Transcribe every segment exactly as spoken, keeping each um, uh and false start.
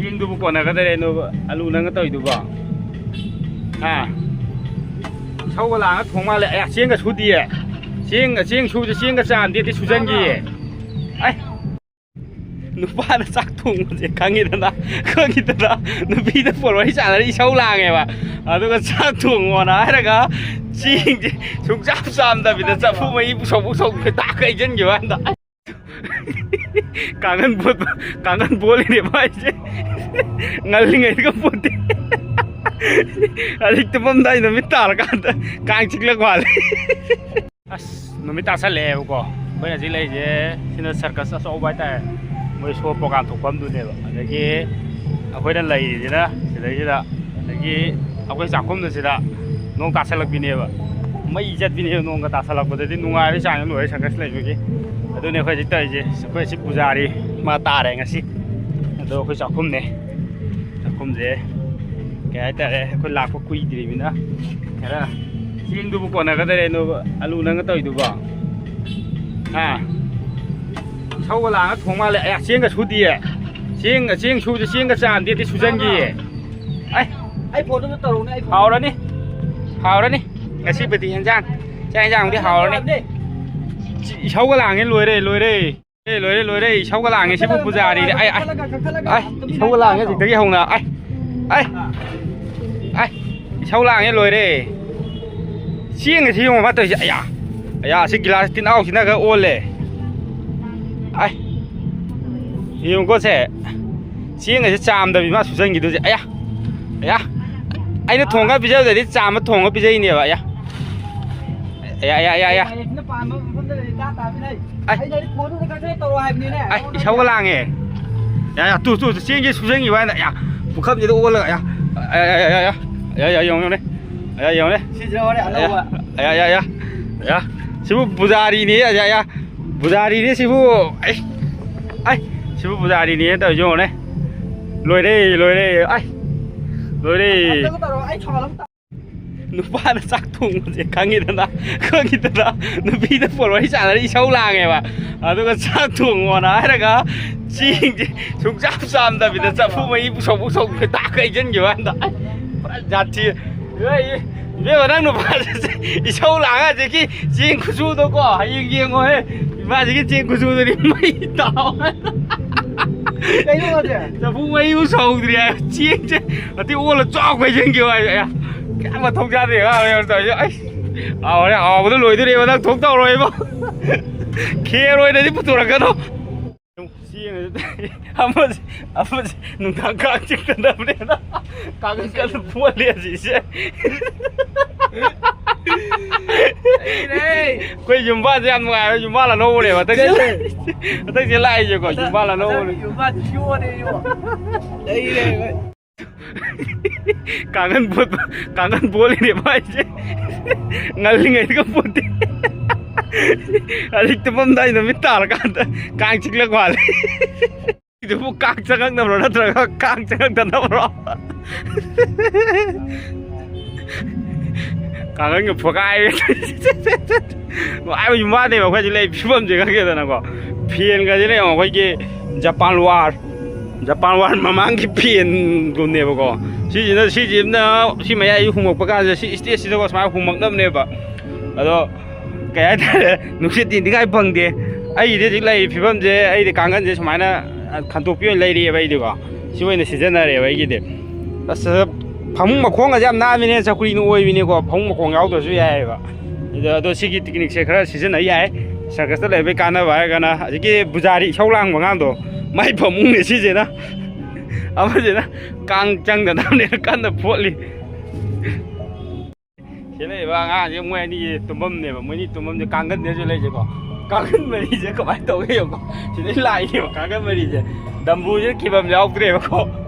ꯆꯦꯡꯗꯨꯕꯨ ꯀꯣꯟꯅꯒꯗꯔꯦ, ꯅꯣꯏ ꯑꯂꯨ ꯅꯪꯒ ꯇꯧꯔꯤꯗꯨꯕꯣ? ꯍꯥ? ꯏꯁꯧꯒ ꯂꯥꯡꯉ ꯊꯣꯡ ꯃꯥꯜꯂꯦ꯫ ꯑꯦ, ꯆꯦꯡꯒ ꯁꯨꯗꯤꯌꯦ꯫ ꯆꯦꯡꯒ, ꯆꯦꯡ ꯁꯨꯕꯁꯦ ꯆꯦꯡꯒ ꯆꯥꯝꯗꯦꯗꯤ ꯁꯨꯖꯟꯈꯤꯌꯦ꯫ ꯑꯩ, ꯅꯨꯄꯥꯅ ꯆꯥꯛ ꯊꯣꯡꯕꯁꯦ ꯈꯪꯉꯤꯗꯅ, ꯈꯪꯉꯤꯗꯅ, ꯅꯨꯄꯤꯗ ꯐꯣꯟ ꯋꯥꯔꯤ ꯁꯥꯟꯅꯔ ꯏꯁꯧ ꯂꯥꯡꯉꯦꯕ꯫ ꯑꯗꯨꯒ ꯆꯥꯛ ꯊꯣꯡꯉꯣꯅ ꯍꯥꯏꯔꯒ ꯆꯦꯡꯁꯦ ꯁꯨꯡꯆꯥꯝ ꯆꯥꯝꯗꯕꯤꯗ ꯆꯐꯨ ꯃꯍꯤ ꯄꯨꯁꯧ ꯄꯨꯁꯧ ꯇꯥꯛ ꯍꯩꯖꯤꯟꯈꯤꯕ ꯍꯟꯗꯛ꯫ ꯀꯥꯡꯒꯟ ꯄꯣꯠꯄ, ꯀꯥꯡꯒꯟ ꯄꯣꯠꯂꯤꯅꯦ ꯃꯥꯏꯁꯦ꯫ ꯉꯜꯂꯤꯉꯩꯗꯒ ꯄꯣꯠꯇꯦ꯫ ꯍꯧꯖꯤꯛ ꯇꯨꯝꯃꯝꯗꯥꯏ ꯅꯨꯃꯤꯠ ꯇꯥꯔꯀꯥꯟꯗ ꯀꯥꯡ ꯆꯤꯛꯂꯛ ꯃꯥꯜꯂꯦ꯫ ꯑꯁ, ꯅꯨꯃꯤꯠ ꯇꯥꯁꯜꯂꯛꯑꯦꯕꯀꯣ꯫ ꯑꯩꯈꯣꯏꯅ ꯍꯧꯖꯤꯛ ꯂꯩꯔꯤꯁꯦ ꯁꯤꯅ ꯁꯔꯀꯁ ꯑꯆꯧꯕ ꯍꯥꯏꯇꯥꯔꯦ, ꯃꯣꯏ ꯁꯣ ꯄ꯭ꯔꯣꯒꯥꯝ ꯊꯣꯛꯐꯝꯗꯨꯅꯦꯕ꯫ ꯑꯗꯒꯤ ꯑꯩꯈꯣꯏꯅ ꯂꯩꯔꯤꯁꯤꯅ ꯁꯤꯗꯩꯁꯤꯗ, ꯑꯗꯒꯤ ꯑꯩꯈꯣꯏ ꯆꯥꯛꯈꯨꯝꯗ ꯁꯤꯗ ꯅꯣꯡ ꯇꯥꯁꯜꯂꯛꯄꯤꯅꯦꯕ꯫ ꯃꯩ ꯆꯠꯄꯤꯅꯦꯕ, ꯅꯣꯡꯒ ꯇꯥꯁꯜꯂꯛꯄꯗꯗꯤ ꯅꯨꯡꯉꯥꯏꯕꯩ ꯆꯥꯡ ꯂꯣꯏꯔꯦ ꯁꯔꯀꯁ ꯂꯩꯕꯒꯤ꯫ ꯑꯗꯨꯅꯦ ꯑꯩꯈꯣꯏ ꯍꯧꯖꯤꯛ ꯇꯧꯔꯤꯁꯦ꯫ ꯑꯩꯈꯣꯏ ꯁꯤ ꯄꯨꯖꯥꯔꯤ ꯃꯥ ꯇꯥꯔꯦ ꯉꯁꯤ꯫ ꯑꯗꯣ ꯑꯩꯈꯣꯏ ꯆꯥꯛꯈꯨꯝꯅꯦ꯫ ꯆꯥꯛꯈꯨꯝꯁꯦ ꯀꯩ ꯍꯥꯏꯇꯥꯔꯦ, ꯑꯩꯈꯣꯏ ꯂꯥꯛꯄ ꯀꯨꯏꯗ꯭ꯔꯤꯕꯅꯤꯅ ꯈꯔ ꯆꯦꯡꯗꯨꯕꯨ ꯀꯣꯟꯅꯒꯗꯔꯦ, ꯅꯣꯏ ꯑꯂꯨ ꯅꯪꯒ ꯇꯧꯔꯤꯗꯨꯕꯣ? ꯍꯥ? ꯏꯁꯧꯒ ꯂꯥꯡꯉ ꯊꯣꯡ ꯃꯥꯜꯂꯦ꯫ ꯑꯦ, ꯆꯦꯡꯒ ꯁꯨꯗꯤꯌꯦ꯫ ꯆꯦꯡ, ꯆꯦꯡ ꯁꯨꯕꯁꯦ ꯆꯦꯡꯒ ꯆꯥꯝꯗꯦꯗꯤ ꯁꯨꯖꯟꯈꯤꯌꯦ꯫ ꯑꯩ, ꯑꯩ ꯐꯣꯟꯗꯨꯗ ꯇꯧꯔꯛꯎꯅꯦ, ꯑꯩ ꯐꯣꯟ꯫ ꯍꯥꯎꯔꯅꯤ꯫ ꯍꯥꯎꯔꯅꯤ꯫ ꯉꯁꯤꯕꯨꯗꯤ ꯍꯦꯟꯖꯥꯡ, ꯆꯥꯛ ꯍꯦꯟꯖꯥꯡꯕꯨꯗꯤ ꯍꯥꯎꯔꯅꯤ꯫ ꯏꯁꯧꯒ ꯂꯥꯡꯉꯦ, ꯂꯣꯏꯔꯦ, ꯂꯣꯏꯔꯦ꯫ ꯑꯦ, ꯂꯣꯏꯔꯦ, ꯂꯣꯏꯔꯦ, ꯏꯁꯧꯒ ꯂꯥꯡꯉꯦ ꯁꯤꯕꯨ ꯄꯨꯖꯥꯔꯤꯗꯤ꯫ ꯑꯩ, ꯑꯩ, ꯑꯩ, ꯏꯁꯧꯒ ꯂꯥꯡꯉꯦ ꯍꯧꯖꯤꯛꯇꯒꯤ ꯍꯧꯅ꯫ ꯑꯩ, ꯑꯩ, ꯑꯩ, ꯏꯁꯧ ꯂꯥꯡꯉꯦ, ꯂꯣꯏꯔꯦ꯫ ꯆꯦꯡꯒ ꯁꯤ ꯌꯦꯡꯉꯣ ꯃꯥ ꯇꯧꯔꯤꯁꯦ꯫ ꯑꯌꯥ, ꯑꯌꯥ, ꯁꯤ ꯒꯤꯂꯥꯁ ꯇꯤꯟ ꯑꯥꯎꯁꯤꯅꯒ ꯑꯣꯜꯂꯦ꯫ ꯑꯩ, ꯌꯦꯡꯉꯨꯀꯣ ꯁꯦ꯫ ꯆꯦꯡꯒꯁꯦ ꯆꯥꯝꯗꯕꯤ ꯃꯥ ꯁꯨꯖꯟꯈꯤꯗꯣꯏꯁꯦ꯫ ꯑꯌꯥ, ꯑꯌꯥ, ꯑꯩꯅ ꯊꯣꯡꯉꯒ ꯄꯤꯖꯕꯗꯗꯤ ꯆꯥꯝꯃ ꯊꯣꯡꯉꯒ ꯄꯤꯖꯩꯅꯦꯕ꯫ ꯑꯌꯥ, ꯑꯌꯥ, ꯑꯌꯥ, ꯑꯌꯥ, ꯑꯌꯥ꯫ ꯃꯥꯂꯦꯝꯁꯤꯅ ꯄꯥꯝꯕ ꯃꯐꯝꯗ ꯂꯩꯔꯗꯤ ꯆꯥ ꯇꯥꯕꯅꯤ ꯂꯩ꯫ ꯑꯩ, ꯑꯩꯅ ꯍꯥꯏꯗꯤ ꯐꯣꯟꯗꯨꯗ ꯈꯛꯇ ꯇꯧꯔꯣ ꯍꯥꯏꯕꯅꯤꯅꯦ꯫ ꯑꯩ, ꯏꯁꯧꯒ ꯂꯥꯡꯉꯦ꯫ ꯌꯥ, ꯌꯥ, ꯇꯨ, ꯇꯨ, ꯇꯨ, ꯆꯦꯡꯁꯦ ꯁꯨꯖꯟꯈꯤꯕ ꯍꯥꯏꯅ, ꯌꯥ, ꯄꯨꯈꯝꯁꯤꯗ ꯑꯣꯜꯂꯒ, ꯌꯥ, ꯌꯥ, ꯌꯥ, ꯌꯦꯡꯉꯨꯅꯦ꯫ ꯌꯥ, ꯌꯥ, ꯌꯦꯡꯉꯨꯅꯦ꯫ ꯁꯤꯁꯤꯅ ꯍꯣꯔꯦꯟ ꯑꯅꯧꯕ꯫ ꯌꯥ, ꯌꯥ, ꯌꯥ, ꯌꯥ, ꯌꯥ꯫ ꯁꯤꯕꯨ ꯄꯨꯖꯥꯔꯤꯅꯦ, ꯌꯥ, ꯌꯥ, ꯌꯥ꯫ ꯄꯨꯖꯥꯔꯤꯅꯦ ꯁꯤꯕꯨ꯫ ꯑꯩ, ꯑꯩ, ꯁꯤꯕꯨ ꯄꯨꯖꯥꯔꯤꯅꯦ ꯇꯧꯔꯤꯁꯦ ꯌꯦꯡꯉꯨꯅꯦ꯫ ꯂꯣꯏꯔꯦ, ꯂꯣꯏꯔꯦ꯫ ꯑꯩ, ꯂꯣꯏꯔꯦ꯫ ꯑꯝꯇꯒ ꯇꯧꯔꯣ, ꯑꯩ ꯁꯣꯔ ꯑꯃ ꯅꯨꯄꯥꯅ ꯆꯥꯛ ꯊꯣꯡꯕꯁꯦ ꯈꯪꯉꯤꯗꯅ, ꯈꯪꯉꯤꯗꯅ, ꯅꯨꯄꯤꯗ ꯐꯣꯟ ꯋꯥꯔꯤ ꯁꯥꯟꯅꯔ ꯏꯁꯧ ꯂꯥꯡꯉꯦꯕ꯫ ꯑꯗꯨꯒ ꯆꯥꯛ ꯊꯣꯡꯉꯣꯅ ꯍꯥꯏꯔꯒ ꯆꯦꯡꯁꯦ ꯁꯨꯡꯆꯥꯝ ꯆꯥꯝꯗꯕꯤꯗ ꯆꯐꯨ ꯃꯍꯤ ꯄꯨꯁꯧ ꯄꯨꯁꯧ ꯇꯥꯛ ꯍꯩꯖꯤꯟꯈꯤꯕ ꯍꯟꯗꯛ꯫ ꯑꯩ ꯄꯨꯔꯥ ꯖꯥꯊꯤ꯫ ꯑꯦ, ꯏꯕꯦꯝꯃ, ꯅꯪ ꯅꯨꯄꯥꯁꯦ ꯏꯁꯧ ꯂꯥꯡꯉ ꯍꯧꯖꯤꯛꯀꯤ ꯆꯦꯡ ꯈꯨꯁꯨꯗꯣꯀꯣ, ꯍꯌꯦꯡ ꯌꯦꯡꯉꯣꯍꯦ꯫ ꯏꯃꯥꯁꯤꯒꯤ ꯆꯦꯡ ꯈꯨꯁꯨꯗꯨꯗꯤ ꯃꯩ ꯇꯥꯎ꯫ ꯀꯩꯅꯣ ꯍꯥꯏꯁꯦ? ꯆꯐꯨ ꯃꯩꯕꯨ ꯁꯧꯗ꯭ꯔꯤ ꯍꯥꯏ꯫ ꯆꯦꯡꯁꯦ ꯑꯇꯩ ꯑꯣꯜꯂ ꯆꯥꯎ ꯍꯩꯖꯤꯟꯈꯤꯕ ꯍꯥꯏꯁꯦ꯫ ꯑꯌꯥ, ꯀꯌꯥ ꯃꯊꯧ ꯆꯥꯗ꯭ꯔꯦ ꯑꯉꯥꯡ ꯃꯌꯥꯝ ꯇꯧꯔꯤꯁꯦ꯫ ꯑꯩ, ꯍꯥꯎꯔꯦ, ꯍꯥꯎꯕꯗ ꯂꯣꯏꯗꯣꯔꯦꯕ꯫ ꯅꯪ ꯊꯣꯛ ꯇꯧꯔꯣꯏꯕ꯫ ꯈꯦꯔ ꯑꯣꯏꯅꯗꯤ ꯄꯨꯊꯣꯔꯛꯀꯅꯨ꯫ ꯆꯦꯡ ꯑꯃꯁꯦ, ꯑꯃꯁꯦ ꯅꯨꯡꯗꯥꯡ ꯀꯥꯡ ꯆꯤꯛꯇꯅꯕꯅꯦꯅ ꯀꯥꯡꯈꯟ ꯀꯟꯅ ꯄꯣꯠꯂꯤ ꯑꯁꯤꯁꯦ꯫ ꯑꯩꯈꯣꯏ ꯌꯨꯝꯕꯥꯁꯦ ꯌꯥꯝ ꯅꯨꯡꯉꯥꯏꯕ ꯌꯨꯝꯕꯥ ꯑꯅꯧꯕꯅꯦꯕ꯫ ꯍꯟꯗꯛꯁꯦ, ꯍꯟꯗꯛꯁꯦ ꯂꯥꯛꯏꯁꯦꯀꯣ, ꯌꯨꯝꯕꯥ ꯑꯅꯧꯕꯅꯦ꯫ ꯀꯥꯡꯈꯟ ꯄꯣꯠꯄ, ꯀꯥꯡꯈꯟ ꯄꯣꯠꯂꯤꯅꯦ ꯃꯥꯏꯁꯦ꯫ ꯉꯜꯂꯤꯉꯩꯗꯒ ꯄꯣꯠꯇꯦ꯫ ꯍꯧꯖꯤꯛ ꯇꯨꯝꯃꯝꯗꯥꯏ ꯅꯨꯃꯤꯠ ꯇꯥꯔꯀꯥꯟꯗ ꯀꯥꯡ ꯆꯤꯛꯂꯛ ꯃꯥꯜꯂꯦ꯫ ꯁꯤꯗꯨꯕꯨ ꯀꯥꯡ ꯆꯪꯉꯛꯅꯕ꯭ꯔꯣ ꯅꯠꯇ꯭ꯔꯒ ꯀꯥꯡ ꯆꯪꯉꯛꯇꯅꯕ꯭ꯔꯣ? ꯀꯥꯡꯈꯟꯒ ꯐꯣꯒꯥꯏꯔꯦ꯫ ꯅꯨꯡꯉꯥꯏꯕ ꯌꯨꯝꯕꯥꯅꯦꯕ ꯑꯩꯈꯣꯏ ꯍꯧꯖꯤꯛ ꯂꯩ ꯐꯤꯕꯝꯁꯦ ꯈꯪꯒꯦꯗꯅꯀꯣ꯫ ꯐꯦꯟꯒꯁꯤꯅ ꯌꯦꯡꯉꯣ, ꯑꯩꯈꯣꯏꯒꯤ ꯖꯄꯥꯟ ꯋꯥꯔ, ꯖꯄꯥꯟ ꯋꯥꯔ ꯃꯃꯥꯡꯒꯤ ꯐꯦꯟꯒꯨꯝꯅꯦꯕꯀꯣ꯫ ꯁꯤꯁꯤꯅ, ꯁꯤꯁꯤꯅ ꯁꯤ ꯃꯌꯥꯏ ꯍꯨꯝꯃꯛꯄ ꯀꯥꯟꯁꯤꯗ ꯁꯤ ꯏꯁꯇꯦꯖꯁꯤꯗꯀꯣ ꯁꯨꯃꯥꯏꯅ ꯍꯨꯝꯃꯛꯅꯕꯅꯦꯕ꯫ ꯑꯗꯣ ꯀꯩ ꯍꯥꯏꯇꯥꯔꯦ, ꯅꯨꯡꯁꯤꯠ ꯇꯤꯟꯗꯤꯉꯥꯏ ꯐꯪꯗꯦ꯫ ꯑꯩꯒꯤꯗꯤ ꯍꯧꯖꯤꯛ ꯂꯩꯔꯤꯕ ꯐꯤꯕꯝꯁꯦ, ꯑꯩꯗꯤ ꯀꯥꯡꯈꯟꯁꯦ ꯁꯨꯃꯥꯏꯅ ꯈꯟꯗꯣꯛꯄꯤ ꯑꯣꯏꯅ ꯂꯩꯔꯤꯑꯕ ꯑꯩꯗꯤꯀꯣ꯫ ꯁꯤ ꯑꯣꯏꯅ ꯁꯤꯖꯤꯟꯅꯔꯦꯕ ꯑꯩꯒꯤꯗꯤ꯫ ꯑꯁ, ꯐꯃꯨꯡ ꯃꯈꯣꯡꯒꯁꯦ ꯌꯥꯝ ꯅꯥꯟꯕꯅꯦ, ꯆꯧꯀ꯭ꯔꯤꯅ ꯑꯣꯏꯕꯅꯤꯀꯣ, ꯐꯃꯨꯡ ꯃꯈꯣꯡ ꯌꯥꯎꯗ꯭ꯔꯁꯨ ꯌꯥꯏꯑꯕ꯫ ꯑꯗꯣ, ꯑꯗꯣ ꯁꯤꯒꯤ ꯇꯦꯛꯅꯤꯛꯁꯦ ꯈꯔ ꯁꯤꯖꯤꯟꯅ ꯌꯥꯏ꯫ ꯁꯔꯀꯁꯇ ꯂꯩꯕꯩ ꯀꯥꯟꯅꯕ ꯍꯥꯏꯔꯒꯅ ꯍꯧꯖꯤꯛꯀꯤ ꯄꯨꯖꯥꯔꯤ ꯏꯁꯧ ꯂꯥꯡꯕ ꯑꯉꯥꯡꯗꯣ, ꯃꯥꯏ ꯐꯃꯨꯡꯅꯦ ꯁꯤꯁꯤꯅ꯫ ꯑꯃꯁꯤꯅ ꯀꯥꯡ ꯆꯪꯗꯅꯕꯅꯦꯅ ꯀꯟꯅ ꯐꯣꯠꯂꯤ꯫ ꯁꯤꯗ ꯂꯩꯕ ꯑꯉꯥꯡꯁꯦ ꯃꯣꯏ ꯑꯅꯤꯒꯤ ꯇꯨꯝꯐꯝꯅꯦꯕ, ꯃꯣꯏ ꯑꯅꯤ ꯇꯨꯝꯐꯝꯁꯦ ꯀꯥꯡꯒꯟꯅꯦꯁꯨ ꯂꯩꯁꯦꯀꯣ꯫ ꯀꯥꯡꯒꯟ ꯃꯔꯤꯁꯦ ꯀꯃꯥꯏꯅ ꯇꯧꯒꯦ ꯌꯦꯡꯉꯣ꯫ ꯁꯤꯗꯩ ꯂꯥꯛꯏꯅꯦꯕ ꯀꯥꯡꯒꯟ ꯃꯔꯤꯁꯦ꯫ ꯗꯝꯕꯨꯁꯦ ꯀꯤꯐꯝ ꯌꯥꯎꯗ꯭ꯔꯦꯕꯀꯣ꯫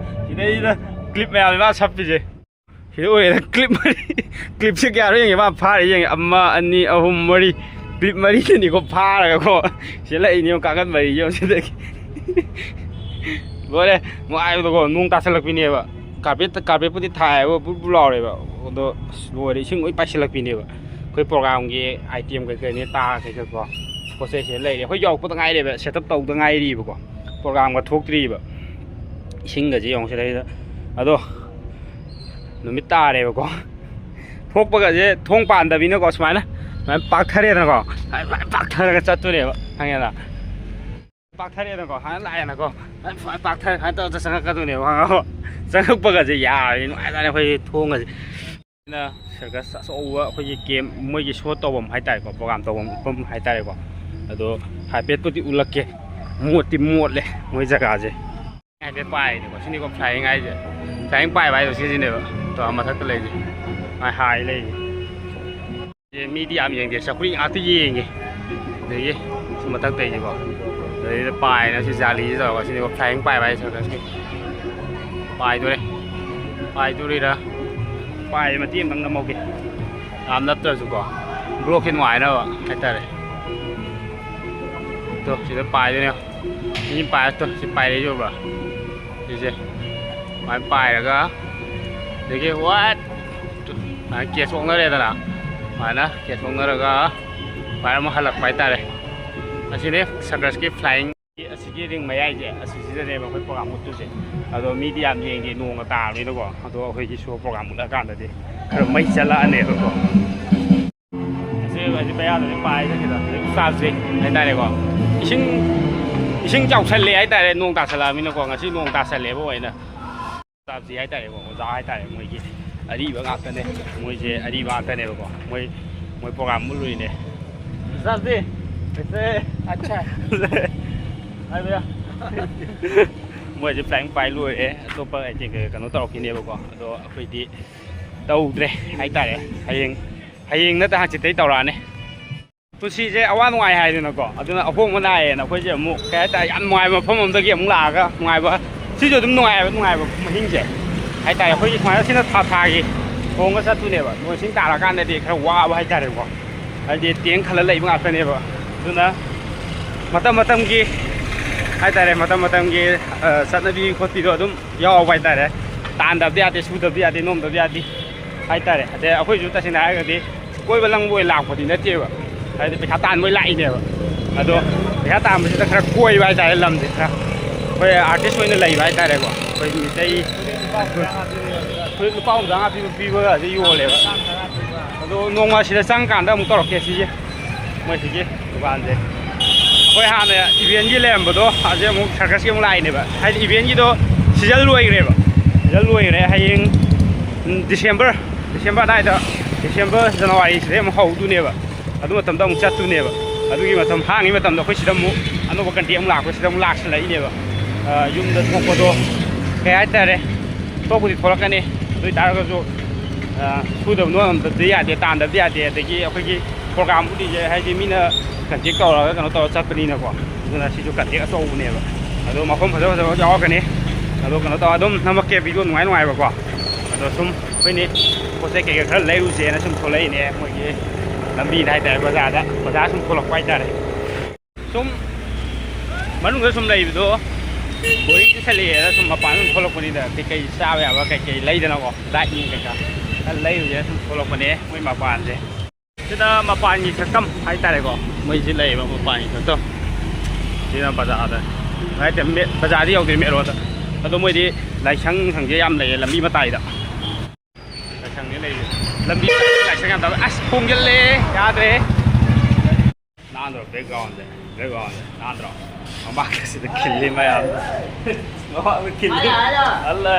ꯁꯤꯗꯩꯁꯤꯗ ꯀ꯭ꯂꯤꯞ ꯃꯌꯥꯝꯁꯦ ꯃꯥ ꯁꯞꯄꯤꯁꯦ꯫ ꯁꯤꯗ ꯑꯣꯏꯔꯦ ꯀ꯭ꯂꯤꯞ ꯃꯔꯤ꯫ ꯀ꯭ꯂꯤꯞꯁꯦ ꯀꯌꯥꯔꯣ ꯌꯦꯡꯒꯦ ꯃꯥ ꯐꯥꯔꯦ ꯌꯦꯡꯉꯦ꯫ ꯑꯃ, ꯑꯅꯤ, ꯑꯍꯨꯝ, ꯃꯔꯤ꯫ ꯀ꯭ꯂꯤꯞ ꯃꯔꯤꯗꯅꯤꯀꯣ ꯐꯥꯔꯒꯀꯣ꯫ ꯁꯤꯗ ꯂꯩꯅꯦꯕ ꯀꯥꯡꯒꯟ ꯃꯔꯤ ꯌꯦꯡꯉꯣ ꯁꯤꯗꯒꯤ꯫ ꯂꯣꯏꯔꯦ꯫ ꯅꯨꯡꯉꯥꯏꯕꯗꯀꯣ ꯅꯣꯡ ꯇꯥꯁꯜꯂꯛꯄꯤꯅꯦꯕ꯫ ꯀꯥꯔꯄꯦꯠꯇ ꯀꯥꯔꯄꯦꯠꯄꯨꯗꯤ ꯊꯥꯏꯌꯦꯕ, ꯕꯨꯠ ꯕꯨꯠ ꯂꯥꯎꯔꯦꯕ꯫ ꯑꯗꯣ ꯑꯁ, ꯂꯣꯏꯔꯦ, ꯏꯁꯤꯡ ꯂꯣꯏ ꯄꯥꯏꯁꯤꯜꯂꯛꯄꯤꯅꯦꯕ꯫ ꯑꯩꯈꯣꯏ ꯄ꯭ꯔꯣꯒꯥꯝꯒꯤ ꯑꯥꯏꯇꯦꯝ ꯀꯩꯀꯩꯅꯦ, ꯇꯥ ꯀꯩꯀꯩꯀꯣ, ꯄꯣꯠ ꯆꯩꯁꯦ ꯂꯩꯔꯦ꯫ ꯑꯩꯈꯣꯏ ꯌꯧꯔꯛꯄꯗ ꯉꯥꯏꯔꯦꯕ, ꯁꯦꯠ ꯑꯞ ꯇꯧꯗ ꯉꯥꯏꯔꯤꯕꯀꯣ, ꯄ꯭ꯔꯣꯒꯥꯝꯒ ꯊꯣꯛꯇ꯭ꯔꯤꯕ꯫ ꯏꯁꯤꯡꯒꯁꯦ ꯌꯦꯡꯉꯨ ꯁꯤꯗꯩꯗ꯫ ꯑꯗꯣ ꯅꯨꯃꯤꯠ ꯇꯥꯔꯦꯕꯀꯣ꯫ ꯊꯣꯛꯄꯒꯁꯦ ꯊꯣꯡ ꯄꯥꯟꯗꯕꯤꯅꯀꯣ, ꯁꯨꯃꯥꯏꯅ ꯁꯨꯃꯥꯏꯅ ꯄꯥꯛꯊꯔꯦꯗꯅꯀꯣ, ꯁꯨꯃꯥꯏꯅ ꯄꯥꯛꯊꯔꯒ ꯆꯠꯇꯣꯏꯅꯦꯕ, ꯈꯪꯉꯦꯗ꯫ ꯄꯥꯛꯊꯔꯦꯗꯅꯀꯣ, ꯍꯥꯟꯅ ꯂꯥꯛꯑꯦꯅꯀꯣ, ꯄꯥꯛꯊꯔꯦ ꯁꯨꯃꯥꯏꯅ ꯇꯧꯔꯒ ꯆꯪꯉꯛꯀꯗꯣꯏꯅꯦꯕ, ꯈꯪꯉꯕ? ꯆꯪꯉꯛꯄꯒꯁꯦ ꯌꯥꯔꯦ, ꯅꯨꯡꯉꯥꯏꯖꯥꯠꯅꯤ ꯑꯩꯈꯣꯏꯒꯤ ꯊꯣꯡꯒꯁꯦ꯫ ꯑꯩꯅ ꯁꯔꯀꯁ ꯑꯆꯧꯕ ꯑꯩꯈꯣꯏꯒꯤ ꯀꯦꯝ, ꯃꯣꯏꯒꯤ ꯁꯣ ꯇꯧꯐꯝ ꯍꯥꯏꯇꯥꯔꯦꯀꯣ, ꯄ꯭ꯔꯣꯒꯥꯝ ꯇꯧꯐꯝ ꯃꯐꯝ ꯍꯥꯏꯇꯥꯔꯦꯀꯣ꯫ ꯑꯗꯣ ꯍꯥꯏꯐꯦꯠꯄꯨꯗꯤ ꯎꯠꯂꯛꯀꯦ, ꯃꯣꯠꯇꯤ ꯃꯣꯠꯂꯦ ꯃꯣꯏ ꯖꯒꯥꯁꯦ꯫ ꯍꯥꯏꯐꯦꯠ ꯄꯥꯏꯔꯤꯅꯦꯀꯣ, ꯁꯤꯅꯤꯀꯣ ꯐ꯭ꯂꯥꯏꯌꯤꯡ ꯍꯥꯏꯁꯦ꯫ ꯐ꯭ꯂꯥꯏꯌꯤꯡ ꯄꯥꯏꯕ ꯍꯥꯏꯗꯣ ꯁꯤꯁꯤꯅꯦꯕ꯫ ꯇꯣ, ꯑꯥ ꯃꯊꯛꯇ ꯂꯩꯁꯦ꯫ ꯃꯥꯏ ꯍꯥꯏ ꯂꯩꯁꯦ꯫ ꯁꯤ ꯃꯤꯗꯤ ꯌꯥꯝ ꯌꯦꯡꯗꯦ, ꯆꯧꯀ꯭ꯔꯤ ꯉꯥꯛꯇ ꯌꯦꯡꯉꯦ꯫ ꯑꯗꯒꯤ ꯁꯤ ꯃꯊꯛꯇꯩꯁꯦꯀꯣ꯫ ꯑꯗꯩꯗ ꯄꯥꯏꯅ ꯁꯤ ꯖꯥꯂꯤꯁꯤ ꯇꯧꯔꯒ ꯁꯤꯅꯤꯀꯣ ꯐ꯭ꯂꯥꯏꯌꯤꯡ ꯄꯥꯏꯕ ꯍꯥꯏꯁꯦ꯫ ꯁꯤ ꯄꯥꯏꯗꯣꯔꯦ꯫ ꯄꯥꯏꯗꯣꯔꯤꯔꯥ? ꯄꯥꯏ ꯃꯇꯦꯛ ꯑꯃꯇꯪ ꯅꯝꯍꯧꯒꯦ꯫ ꯌꯥꯝ ꯅꯞꯇ꯭ꯔꯁꯨꯀꯣ꯫ ꯕ꯭ꯂꯣꯛꯁꯦ ꯅꯨꯡꯉꯥꯏꯅꯕ ꯍꯥꯏꯇꯥꯔꯦ꯫ ꯇꯣ, ꯁꯤꯗ ꯄꯥꯏꯗꯣꯏꯅꯦ꯫ ꯁꯤ ꯄꯥꯏꯔꯛꯇꯣ, ꯁꯤ ꯄꯥꯏꯔꯛꯏꯁꯦ ꯎꯕ꯭ꯔꯥ? ꯁꯤꯁꯦ ꯁꯨꯃꯥꯏꯅ ꯄꯥꯏꯔꯒ, ꯑꯗꯒꯤ ꯋꯥꯠ ꯁꯨꯃꯥꯏꯅ ꯀꯦꯁ ꯑꯣꯛꯅꯔꯦꯗꯅ, ꯁꯨꯃꯥꯏꯅ ꯀꯦꯁ ꯑꯣꯛꯅꯔꯒ ꯁꯨꯃꯥꯏꯅ ꯑꯃꯨꯛ ꯍꯜꯂꯛꯄ ꯍꯥꯏꯇꯥꯔꯦ꯫ ꯑꯁꯤꯅꯦ ꯁꯔꯀꯁꯀꯤ ꯐ꯭ꯂꯥꯏꯌꯤꯡ꯫ ꯑꯁꯤꯒꯤ ꯔꯤꯡ ꯃꯌꯥꯏꯁꯦ, ꯑꯁꯤꯁꯤꯗꯅꯦꯕ ꯑꯩꯈꯣꯏ ꯄ꯭ꯔꯣꯒꯥꯝ ꯎꯠꯇꯣꯏꯁꯦ꯫ ꯑꯗꯣ ꯃꯤꯗꯤ ꯌꯥꯝ ꯌꯦꯡꯗꯦ, ꯅꯣꯡꯒ ꯇꯥꯕꯅꯤꯅꯀꯣ꯫ ꯑꯗꯣ ꯑꯩꯈꯣꯏꯒꯤ ꯁꯣ ꯄ꯭ꯔꯣꯒꯥꯝ ꯎꯠꯂꯀꯥꯟꯗꯗꯤ ꯈꯔ ꯃꯩ ꯆꯠꯂꯛꯑꯅꯦꯕꯀꯣ꯫ ꯑꯁꯤ ꯍꯧꯖꯤꯛ ꯃꯌꯥꯗꯗꯤ ꯄꯥꯏꯔꯤꯁꯦ ꯁꯤꯗ ꯍꯧꯖꯤꯛ ꯎꯁꯇꯥꯗꯁꯦ ꯍꯥꯏꯇꯥꯔꯦꯀꯣ꯫ ꯏꯁꯤꯡ, ꯏꯁꯤꯡ ꯆꯥꯎꯁꯜꯂꯦ ꯍꯥꯏꯇꯥꯔꯦ, ꯅꯣꯡ ꯇꯥꯁꯜꯂꯛꯑꯃꯤꯅꯀꯣ꯫ ꯉꯁꯤ ꯅꯣꯡ ꯇꯥꯁꯜꯂꯦꯕ ꯑꯣꯏꯅ꯫ ꯎꯁꯇꯥꯗꯁꯤ ꯍꯥꯏꯇꯥꯔꯦꯀꯣ, ꯑꯣꯖꯥ ꯍꯥꯏꯇꯥꯔꯦ, ꯃꯣꯏꯒꯤ ꯑꯔꯤꯕ ꯉꯥꯛꯇꯅꯦ꯫ ꯃꯣꯏꯁꯦ ꯑꯔꯤꯕ ꯉꯥꯛꯇꯅꯦꯕꯀꯣ꯫ ꯃꯣꯏ, ꯃꯣꯏ ꯄ꯭ꯔꯣꯒꯥꯝ ꯑꯃ ꯂꯣꯏꯅꯦ꯫ ꯎꯁꯇꯥꯗꯁꯤ, ꯀꯩꯁꯦ? ꯑꯠꯁꯥ꯫ ꯍꯥꯏꯕ ꯌꯥ-, ꯃꯣꯏꯁꯦ ꯐ꯭ꯂꯥꯏꯌꯤꯡ ꯄꯥꯏ ꯂꯣꯏꯔꯦ꯫ ꯑꯇꯣꯞꯄ ꯑꯩ ꯀꯩꯅꯣ ꯇꯧꯔꯛꯈꯤꯅꯦꯕꯀꯣ꯫ ꯑꯗꯣ ꯑꯩꯈꯣꯏꯗꯤ ꯇꯧꯗ꯭ꯔꯦ ꯍꯥꯏꯇꯥꯔꯦ꯫ ꯍꯌꯦꯡ, ꯍꯌꯦꯡ ꯅꯠꯇ ꯍꯪꯆꯤꯠꯇꯩ ꯇꯧꯔꯛꯑꯅꯤ꯫ ꯄꯨꯟꯁꯤꯁꯦ ꯑꯋꯥ ꯅꯨꯡꯉꯥꯏ ꯍꯥꯏꯗꯅꯀꯣ, ꯑꯗꯨꯅ ꯑꯍꯣꯡꯕ ꯅꯥꯏꯌꯦꯅ ꯑꯩꯈꯣꯏꯁꯦ ꯑꯃꯨꯛ, ꯀꯩ ꯍꯥꯏꯇꯥꯔꯦ, ꯌꯥꯝ ꯅꯨꯡꯉꯥꯏꯕ ꯃꯐꯝ ꯑꯃꯗꯒꯤ ꯑꯃꯨꯛ ꯂꯥꯛꯑꯒ ꯅꯨꯡꯉꯥꯏꯕ, ꯁꯤꯁꯨ ꯑꯗꯨꯝ ꯅꯨꯡꯉꯥꯏꯕ, ꯅꯨꯡꯉꯥꯏꯕ ꯃꯍꯤꯡꯁꯦ ꯍꯥꯏꯇꯥꯔꯦ꯫ ꯑꯩꯈꯣꯏꯒꯤ ꯁꯨꯃꯥꯏꯅ ꯁꯤꯅ ꯊꯥ ꯊꯥꯒꯤ ꯊꯣꯡꯉ ꯆꯠꯇꯣꯏꯅꯦꯕ꯫ ꯅꯣꯡ ꯏꯁꯤꯡ ꯇꯥꯔꯀꯥꯟꯗꯗꯤ ꯈꯔ ꯋꯥꯕ ꯍꯥꯏꯇꯥꯔꯦꯀꯣ, ꯍꯥꯏꯗꯤ ꯇꯦꯡ ꯈꯜꯂ ꯂꯩꯕ ꯉꯥꯛꯇꯅꯦꯕ꯫ ꯑꯗꯨꯅ ꯃꯇꯝ ꯃꯇꯝꯒꯤ ꯍꯥꯏꯇꯥꯔꯦ, ꯃꯇꯝ ꯃꯇꯝꯒꯤ, ꯑ, ꯆꯠꯅꯕꯤ ꯈꯣꯠꯄꯤꯗꯣ ꯑꯗꯨꯝ ꯌꯥꯎꯕ ꯍꯥꯏꯇꯥꯔꯦ꯫ ꯇꯥꯟꯗꯕꯗꯤ ꯌꯥꯗꯦ, ꯁꯨꯗꯕꯗꯤ ꯌꯥꯗꯦ, ꯅꯣꯝꯗꯕꯗꯤ ꯌꯥꯗꯦ ꯍꯥꯏꯇꯥꯔꯦ꯫ ꯑꯗꯩ ꯑꯩꯈꯣꯏꯁꯨ ꯇꯁꯦꯡꯅ ꯍꯥꯏꯔꯒꯗꯤ ꯀꯣꯏꯕ ꯂꯪꯕ ꯑꯣꯏꯅ ꯂꯥꯛꯄꯗꯤ ꯅꯠꯇꯦꯕ, ꯍꯥꯏꯗꯤ ꯄꯩꯁꯥ ꯇꯥꯟꯕ ꯑꯣꯏꯅ ꯂꯥꯛꯏꯅꯦꯕ꯫ ꯑꯗꯣ ꯄꯩꯁꯥ ꯇꯥꯟꯕꯁꯤꯗ ꯈꯔ ꯀꯣꯏꯕ ꯍꯥꯏꯇꯥꯔꯦ, ꯂꯝꯁꯦ ꯈꯔ ꯑꯩꯈꯣꯏ ꯑꯥꯔꯇꯤꯁ ꯑꯣꯏꯅ ꯂꯩꯕ ꯍꯥꯏꯇꯥꯔꯦꯀꯣ꯫ ꯑꯩꯈꯣꯏ ꯃꯤꯇꯩ ꯐꯨꯔꯤꯠ ꯂꯨꯄꯥ ꯍꯨꯝꯗ꯭ꯔꯥ ꯃꯉꯥ ꯄꯤꯕ, ꯄꯤꯕꯒꯁꯦ ꯌꯣꯜꯂꯦꯕ꯫ ꯑꯗꯣ ꯅꯣꯡꯃ ꯁꯤꯗ ꯆꯪꯀꯥꯟꯗ ꯑꯃꯨꯛ ꯇꯧꯔꯛꯀꯦ ꯁꯤꯒꯤ, ꯃꯣꯏ ꯁꯤꯒꯤ ꯗꯨꯀꯥꯟꯁꯦ꯫ ꯑꯩꯈꯣꯏ ꯍꯥꯟꯅ ꯏꯚꯦꯟꯒꯤ ꯂꯩꯔꯝꯕꯗꯣ, ꯑꯁꯤ ꯑꯃꯨꯛ ꯁꯔꯀꯁꯀꯤ ꯑꯃꯨꯛ ꯂꯥꯛꯏꯅꯦꯕ꯫ ꯍꯥꯏꯗꯤ ꯏꯚꯦꯟꯒꯤꯗꯣ ꯁꯤꯖꯟ ꯂꯣꯏꯈ꯭ꯔꯦꯕ꯫ ꯁꯤꯖꯟ ꯂꯣꯏꯈ꯭ꯔꯦ꯫ ꯍꯌꯦꯡ, ꯎꯝ, ꯗꯤꯁꯦꯝꯕꯔ, ꯗꯤꯁꯦꯝꯕꯔ ꯑꯗꯥꯏꯗ, ꯗꯤꯁꯦꯝꯕꯔ, ꯖꯅꯋꯥꯔꯤ ꯁꯤꯗꯩ ꯑꯃꯨꯛ ꯍꯧꯗꯣꯏꯅꯦꯕ꯫ ꯑꯗꯨ ꯃꯇꯝꯗ ꯑꯃꯨꯛ ꯆꯠꯇꯣꯏꯅꯦꯕ꯫ ꯑꯗꯨꯒꯤ ꯃꯇꯝ ꯍꯥꯡꯉꯤ ꯃꯇꯝꯗ ꯑꯩꯈꯣꯏ ꯁꯤꯗ ꯑꯃꯨꯛ ꯑꯅꯧꯕ ꯀꯟꯇꯦꯛ ꯑꯃꯨꯛ ꯂꯥꯛꯄ, ꯁꯤꯗ ꯑꯃꯨꯛ ꯂꯥꯛꯁꯜꯂꯛꯏꯅꯦꯕ꯫ ꯑ, ꯌꯨꯝꯗ ꯊꯣꯛꯄꯗꯣ, ꯀꯩ ꯍꯥꯏꯇꯥꯔꯦ, ꯊꯣꯛꯄꯨꯗꯤ ꯊꯣꯛꯂꯛꯀꯅꯤ꯫ ꯑꯗꯨ ꯑꯣꯏ ꯇꯥꯔꯒꯁꯨ, ꯑ, ꯁꯨꯗꯕ ꯅꯣꯝꯗꯕꯗꯤ ꯌꯥꯗꯦ, ꯇꯥꯟꯗꯕꯗꯤ ꯌꯥꯗꯦ꯫ ꯑꯗꯒꯤ ꯑꯩꯈꯣꯏꯒꯤ ꯄ꯭ꯔꯣꯒ꯭ꯔꯥꯝꯕꯨꯗꯤ ꯍꯥꯏꯗꯤ ꯃꯤꯅ ꯀꯟꯇꯦꯛ ꯇꯧꯔꯒ ꯀꯩꯅꯣ ꯇꯧꯔ ꯆꯠꯄꯅꯤꯅꯀꯣ꯫ ꯑꯗꯨꯅ ꯁꯤꯁꯨ ꯀꯟꯇꯦꯛ ꯑꯆꯧꯕꯅꯦꯕ꯫ ꯑꯗꯣ ꯃꯐꯝ ꯐꯖ ꯐꯖꯕ ꯌꯥꯎꯔꯛꯀꯅꯤ꯫ ꯑꯗꯣ ꯀꯩꯅꯣ ꯇꯧꯔ ꯑꯗꯨꯝ ꯅꯝꯃꯛꯀꯦ, ꯚꯤꯗꯤꯑꯣ ꯅꯨꯡꯉꯥꯏ ꯅꯨꯡꯉꯥꯏꯕꯀꯣ꯫ ꯑꯗꯣ ꯁꯨꯝ ꯑꯩꯈꯣꯏꯅꯤ ꯄꯣꯠ ꯆꯩ ꯀꯩꯀꯩ ꯈꯔ ꯂꯩꯔꯨꯁꯦꯅ ꯁꯨꯝ ꯊꯣꯛꯂꯛꯏꯅꯦ꯫ ꯃꯣꯏꯒꯤ ꯂꯝꯕꯤꯗ ꯍꯥꯏꯇꯥꯔꯦ, ꯕꯖꯥꯔꯗ, ꯕꯖꯥꯔ ꯁꯨꯝ ꯊꯣꯛꯂꯛꯄ ꯍꯥꯏꯇꯥꯔꯦ꯫ ꯁꯨꯝ ꯃꯅꯨꯡꯗ ꯁꯨꯝ ꯂꯩꯕꯗꯣ ꯕꯣꯔꯤꯡ ꯆꯨꯁꯜꯂꯛꯑꯦꯅ ꯁꯨꯝ ꯃꯄꯥꯟꯗ ꯁꯨꯝ ꯊꯣꯛꯂꯛꯄꯅꯤꯗ, ꯀꯩꯀꯩ ꯆꯥꯕ ꯌꯥꯕ, ꯀꯩꯀꯩ ꯂꯩꯗꯅꯀꯣ, ꯗꯥꯏꯠ ꯅꯨꯡ ꯀꯩꯀꯥ ꯈꯔ ꯂꯩꯔꯨꯁꯦꯅ ꯁꯨꯝ ꯊꯣꯛꯂꯛꯄꯅꯦ ꯃꯣꯏ ꯃꯄꯥꯟꯁꯦ꯫ ꯁꯤꯗ ꯃꯄꯥꯟꯒꯤ ꯁꯛꯇꯝ ꯍꯥꯏꯇꯥꯔꯦꯀꯣ, ꯃꯣꯏꯁꯤ ꯂꯩꯌꯦꯕ ꯃꯄꯥꯟꯒꯤ ꯁꯛꯇꯝ꯫ ꯁꯤꯅ ꯕꯖꯥꯔꯗ, ꯍꯥꯏꯇꯥꯔꯦ, ꯃꯦ-, ꯕꯖꯥꯔꯗꯤ ꯌꯧꯗ꯭ꯔꯤ, ꯃꯦꯠ ꯔꯣꯗ꯫ ꯑꯗꯣ ꯃꯣꯏꯗꯤ ꯂꯥꯏꯁꯪ ꯁꯪꯁꯦ ꯌꯥꯝ ꯂꯩꯌꯦ ꯂꯝꯕꯤ ꯃꯇꯥꯏꯗ꯫ ꯂꯥꯏꯁꯪꯁꯦ ꯂꯩꯌꯦ꯫ ꯂꯝꯕꯤ ꯂꯥꯏꯁꯪ ꯌꯥꯝ ꯇꯧꯋꯦ꯫ ꯑꯁ, ꯈꯣꯡꯖꯤꯜꯂꯦ, ꯌꯥꯗ꯭ꯔꯦ꯫ ꯅꯥꯟꯗ꯭ꯔꯣ backgroundꯁꯦ? Backgroundꯁꯦ ꯅꯥꯟꯗ꯭ꯔꯣ? ꯃꯃꯥꯡꯗ ꯁꯤꯗ ꯈꯤꯜꯂꯤ ꯃꯌꯥꯝꯗꯣ꯫ ꯃꯃꯥꯡꯗ ꯈꯤꯜꯂꯤ꯫ ꯍꯜꯂꯣ꯫ ꯍꯜꯂꯣ꯫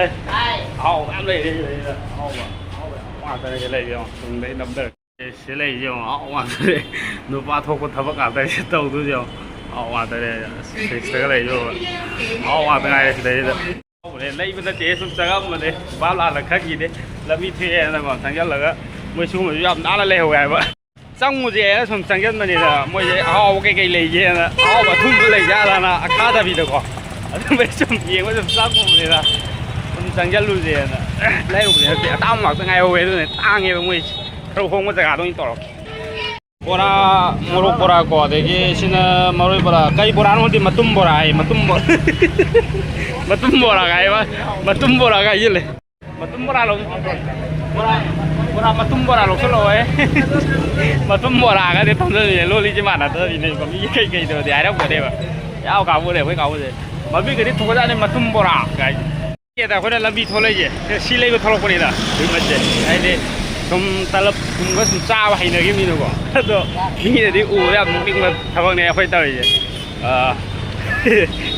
ꯑꯍꯥꯎꯕ ꯃꯌꯥꯝ ꯂꯩꯔꯦ ꯁꯤꯗꯩꯗ꯫ ꯑꯍꯥꯎꯕ, ꯑꯍꯥꯎꯕ ꯉꯥꯛꯇꯅꯦ ꯁꯤ ꯂꯩꯔꯤꯁꯦ ꯌꯦꯡꯉꯣ꯫ ꯇꯨꯡꯗꯩ ꯅꯝꯊꯔꯦ꯫ ꯁꯤ ꯂꯩꯔꯤꯁꯦ ꯌꯦꯡꯉꯣ꯫ ꯑꯍꯥꯎꯕ ꯉꯥꯛꯇꯅꯦ꯫ ꯅꯨꯄꯥ ꯊꯣꯛꯄ ꯊꯕꯛ ꯉꯥꯛꯇꯅꯦ ꯁꯤ ꯇꯧꯗꯣꯏꯁꯦ ꯌꯦꯡꯉꯣ꯫ ꯑꯍꯥꯎꯕ ꯉꯥꯛꯇꯅꯦ꯫ ꯁꯤꯛꯁꯇꯒ ꯂꯩꯔꯤꯁꯦ ꯌꯦꯡꯉꯣ꯫ ꯑꯍꯥꯎꯕ ꯉꯥꯛꯇ ꯉꯥꯏꯔꯦ ꯁꯤꯗꯩꯗ꯫ ꯂꯩꯕ ꯅꯠꯇꯦ, ꯁꯨꯝ ꯆꯪꯉꯝꯕꯅꯦ꯫ ꯚꯥꯞ ꯂꯥꯟꯅ ꯈꯪꯈꯤꯅꯦ꯫ ꯂꯝꯕꯤ ꯊꯣꯛꯑꯦꯅꯀꯣ ꯆꯪꯁꯤꯜꯂꯒ ꯃꯣꯏ ꯁꯤꯒꯨꯝꯕꯁꯨ ꯌꯥꯝ ꯅꯥꯟꯅ ꯂꯩꯍꯧꯋꯦ ꯍꯥꯏꯕ꯫ ꯆꯪꯉꯨꯁꯦꯅ ꯁꯨꯝ ꯆꯪꯁꯤꯟꯕꯅꯤꯗ, ꯃꯣꯏꯁꯦ ꯑꯍꯥꯎꯕ ꯀꯩꯀꯩ ꯂꯩꯒꯦꯅ, ꯑꯍꯥꯎꯕ ꯑꯊꯨꯝꯕ ꯂꯩꯖꯥꯠꯂꯅ ꯑꯈꯥꯗꯕꯤꯗꯀꯣ꯫ ꯑꯗꯨꯝꯕꯩ ꯁꯨꯝ ꯌꯦꯡꯕ ꯁꯨꯝ ꯆꯪꯉꯨꯕꯅꯤꯗ꯫ ꯁꯨꯝ ꯆꯪꯁꯤꯜꯂꯨꯁꯦꯅ ꯂꯩꯔꯨꯕꯅꯤ꯫ ꯅꯠꯇꯦ, ꯑꯇꯥꯡꯕ ꯉꯥꯛꯇ ꯉꯥꯏꯍꯧꯋꯦ, ꯑꯗꯨꯅ ꯇꯥꯡꯉꯦꯕ ꯃꯣꯏꯁꯦ꯫ ꯈꯔ ꯍꯣꯡꯕ ꯖꯒꯥꯗ ꯑꯣꯏꯅ ꯇꯧꯔꯛꯀꯦ꯫ ꯕꯣꯔꯥ, ꯃꯣꯔꯣꯛ ꯕꯣꯔꯥ ꯀꯣ, ꯑꯗꯒꯤ ꯁꯤꯅ ꯃꯔꯣꯏ ꯕꯣꯔꯥ꯫ ꯀꯩ ꯕꯣꯔꯥꯅꯣ ꯈꯪꯗꯦ, ꯃꯇꯨꯝ ꯕꯣꯔꯥ ꯍꯥꯏ, ꯃꯇꯨꯝ ꯕꯣꯔꯥ꯫ ꯃꯇꯨꯝ ꯕꯣꯔꯥꯒ ꯍꯥꯏꯕ, ꯃꯇꯨꯝ ꯕꯣꯔꯥꯒ ꯍꯥꯏꯖꯤꯜꯂꯦ꯫ ꯃꯇꯨꯝ ꯕꯣꯔꯥ ꯂꯧ-, ꯕꯣꯔꯥ, ꯕꯣꯔꯥ, ꯃꯇꯨꯝ ꯕꯣꯔꯥ ꯂꯧꯁꯜꯂꯛꯑꯣꯍꯦ꯫ ꯃꯇꯨꯝ ꯕꯣꯔꯥꯒꯗꯤ ꯊꯝꯖꯜꯂꯤꯅꯦ, ꯂꯣꯜꯂꯤꯁꯦ ꯃꯥꯟꯅꯗꯕꯅꯤꯅꯦ꯫ ꯃꯤꯒꯤ ꯀꯩꯀꯩꯗꯣꯗꯤ ꯍꯥꯏꯔꯛꯄꯅꯦꯕ꯫ ꯌꯥꯎ ꯀꯥꯕꯨꯔꯦ ꯑꯩꯈꯣꯏ ꯀꯥꯕꯨꯁꯦ꯫ ꯃꯃꯤꯡꯒꯗꯤ ꯊꯣꯛꯈ꯭ꯔꯖꯥꯠꯅꯤ, ꯃꯇꯨꯝ ꯕꯣꯔꯥ ꯀꯥꯏ꯫ ꯑꯩꯈꯣꯏꯅ ꯂꯝꯕꯤ ꯊꯣꯛꯂꯛꯏꯁꯦ ꯁꯤ ꯂꯩꯕ ꯊꯣꯛꯂꯛꯄꯅꯤꯗ꯫ ꯃꯁꯦ ꯍꯥꯏꯗꯤ ꯁꯨꯝ ꯇꯂꯞ ꯀꯨꯝꯕ ꯁꯨꯝ ꯆꯥꯕ ꯍꯩꯅꯈꯤꯕꯅꯤꯅꯀꯣ꯫ ꯑꯗꯣ ꯃꯤꯅꯗꯤ ꯎꯕꯗ ꯌꯥꯝ ꯅꯣꯛꯅꯤꯡꯕ ꯊꯕꯛꯅꯦ ꯑꯩꯈꯣꯏ ꯇꯧꯔꯤꯁꯦ꯫ ꯑꯥ,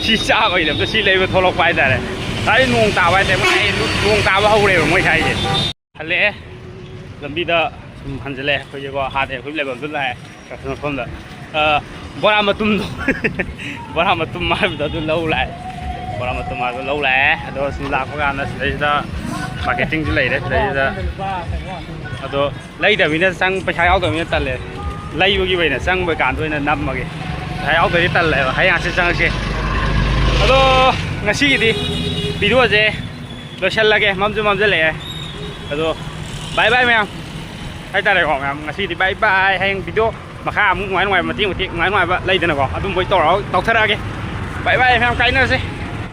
ꯁꯤ ꯆꯥꯕꯩꯗꯃꯛꯇ ꯁꯤ ꯂꯩꯕ ꯊꯣꯛꯂꯛꯄ ꯍꯥꯏꯇꯥꯔꯦ꯫ ꯉꯁꯥꯏ ꯅꯣꯡ ꯇꯥꯕ ꯍꯥꯏꯇꯥꯔꯦ, ꯃꯣꯏ ꯍꯥꯏ ꯅꯣꯡ ꯇꯥꯕ ꯍꯧꯔꯦꯕ ꯃꯣꯏ ꯍꯥꯏꯁꯦ꯫ ꯍꯜꯂꯛꯑꯦ, ꯂꯝꯕꯤꯗ ꯁꯨꯝ ꯍꯟꯖꯤꯜꯂꯛꯑꯦ ꯑꯩꯈꯣꯏꯁꯦꯀꯣ꯫ ꯍꯥꯟꯅ ꯑꯩꯈꯣꯏ ꯂꯩꯐꯝꯗꯨ ꯂꯥꯛꯑꯦ, ꯀꯛꯆꯤꯡ ꯃꯐꯝꯗ꯫ ꯑꯥ, ꯕꯣꯔꯥ ꯃꯇꯨꯝꯗꯣ꯫ ꯕꯣꯔꯥ ꯃꯇꯨꯝ ꯍꯥꯏꯕꯗꯣ ꯑꯗꯨ ꯂꯧ ꯂꯥꯛꯑꯦ꯫ ꯕꯣꯔꯥ ꯃꯇꯨꯝ ꯍꯥꯏꯕꯗꯣ ꯂꯧ ꯂꯥꯛꯑꯦ꯫ ꯑꯗꯣ ꯁꯨꯝ ꯂꯥꯛꯄ ꯀꯥꯟꯗ ꯁꯤꯗꯩꯁꯤꯗ ꯃꯥꯔꯀꯦꯇꯤꯡꯁꯨ ꯂꯩꯔꯦ ꯁꯤꯗꯩꯁꯤꯗ꯫ ꯑꯗꯣ ꯂꯩꯗꯕꯅꯤꯅ ꯆꯪ-, ꯄꯩꯁꯥ ꯌꯥꯎꯗꯕꯅꯤꯅ ꯇꯜꯂꯦ꯫ ꯂꯩꯕꯒꯤ ꯑꯣꯏꯅ ꯆꯪꯕ ꯀꯥꯟꯗ ꯑꯣꯏꯅ ꯅꯝꯃꯒꯦ꯫ ꯄꯩꯁꯥ ꯌꯥꯎꯗ꯭ꯔꯗꯤ ꯇꯜꯂꯦꯕ꯫ ꯍꯌꯦꯡ ꯍꯪꯆꯤꯠ ꯆꯪꯉꯛꯁꯦ꯫ ꯑꯗꯣ ꯉꯁꯤꯒꯤꯗꯤ ꯚꯤꯗꯤꯑꯣꯁꯦ ꯂꯣꯏꯁꯜꯂꯒꯦ, ꯃꯝꯁꯨ ꯃꯝꯁꯤꯜꯂꯛꯑꯦ꯫ ꯑꯗꯣ ꯕꯥꯏ ꯕꯥꯏ ꯃꯌꯥꯝ ꯍꯥꯏꯇꯥꯔꯦꯀꯣ ꯃꯌꯥꯝ꯫ ꯉꯁꯤꯗꯤ ꯕꯥꯏ ꯕꯥꯏ꯫ ꯍꯌꯦꯡ ꯚꯤꯗꯤꯑꯣ ꯃꯈꯥ ꯑꯃꯨꯛ ꯅꯨꯡꯉꯥꯏ ꯅꯨꯡꯉꯥꯏꯕ ꯃꯇꯦꯛ ꯃꯇꯦꯛ ꯅꯨꯡꯉꯥꯏ ꯅꯨꯡꯉꯥꯏꯕ ꯂꯩꯗꯅꯀꯣ, ꯑꯗꯨꯝꯕ ꯑꯣꯏ ꯇꯧꯔ ꯇꯧꯊꯔꯛꯑꯒꯦ꯫ ꯕꯥꯏ ꯕꯥꯏ ꯃꯌꯥꯝ, ꯀꯥꯏꯅꯔꯁꯦ꯫